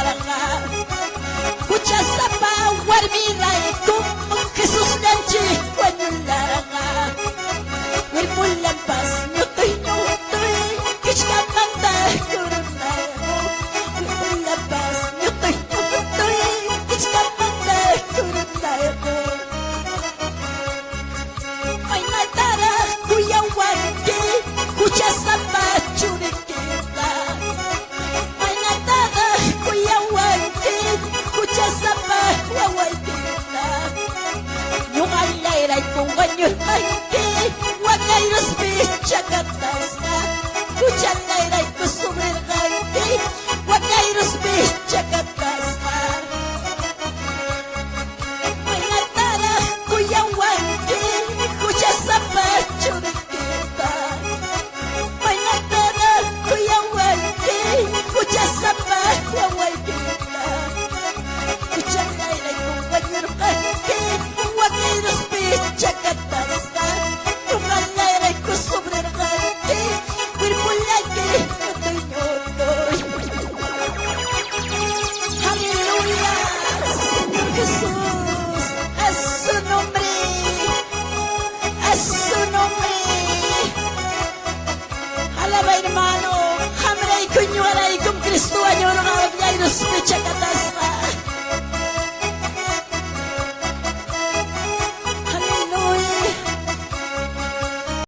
Warmillarqa Huchasapa warmiraykum Jesusllanchik wañullarqa Wirpullanpas ñutuy ñutuy Kichkamanta kurunayku Wirpullanpas ñutuy ñutuy Kichkamanta kurunayku Maynataraq kuyawanki Huchasapa churikita Maynataraq kuyawanki Huchasapa wawaykita Ñuqallayrayku wañurqanki Wakayruspi chakatasqa.